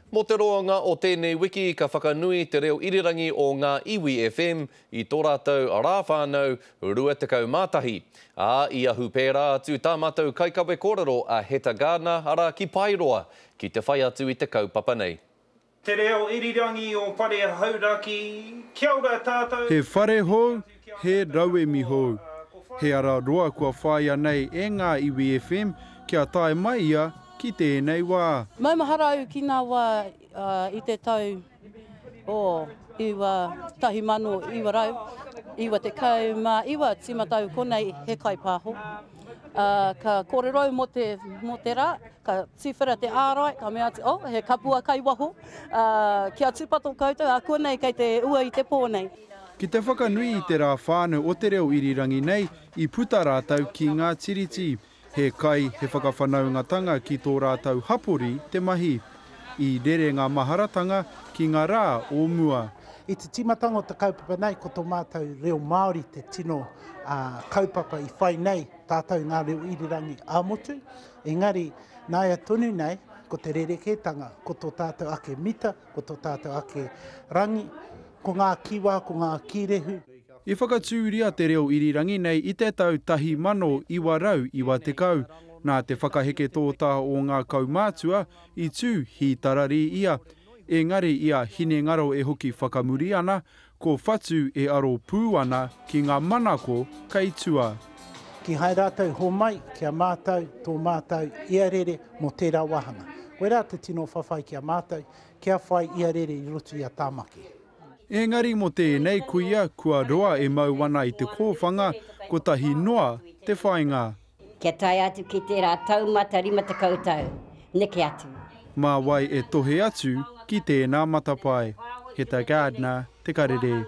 Mō te roanga o tēnei wiki ka whakanui te reo irirangi o Ngā Iwi FM i tō rātou rā whānau 21. Ā, i ahu pērā atu tā mātou kaikawe kōrero a Heta Gardner, arā ki Paeroa, ki te whai atu i te kaupapa nei. Te reo irirangi o Whare Hauraki, kia ora tātou. He whare hou, he rauemi hou. He ara roa kua whāia nei e Ngā Iwi FM kia tae mai ia ki tēnei wā. Maumahara au ki ngā wā i te tau o 1999 tīmata au konei he kaipāho. Ka kōrero au mō te, mō te rā, ka tuwhera te ārai, ka mea atu, oh, he kapua kai waho, kia tūpato koutou, ākuanei kei te ua i te pō nei. Ki te whakanui i te rā whānau o te reo irirangi nei, i puta rātou ki ngā tiriti. He kai, he whakawhanaungatanga ki tō rātou hapori te mahi. I rere ngā maharatanga ki ngā rā o mua. I te tīmatanga o te kaupapa nei, ko tō mātou reo Māori te tino kaupapa i whai nei tātou i ngā reo irirangi ā-motu. Engari, nāia tonu nei, ko te rerekētanga, ko tō tātou ake mita, ko tō tātou ake rangi, ko ngā kiwa, ko ngā kīrehu. I whakatūria te reo irirangi nei i te tau 1990. Nā te whakaheke tōtā o ngā kaumātua i tū hītararī ia. Engari i a Hinengaro e hoki whakamuri ana, ko Whatu e aro pū ana ki ngā manako kei tua. Kīhai rātou i homai ki a mātou tō mātou iarere mō tērā wāhanga. Koirā te tino whawhai ki a mātou, kia whai iarere i roto i a Tāmaki. Engari mō tēnei kuia kua roa e mau ana i te kōwhanga, kotahi noa te whāinga. Kia tae atu ki tērā taumata 50 tau, neke atu. Mā wai e tohe atu ki tēnā matapae? Heta Gardner, Te Karere.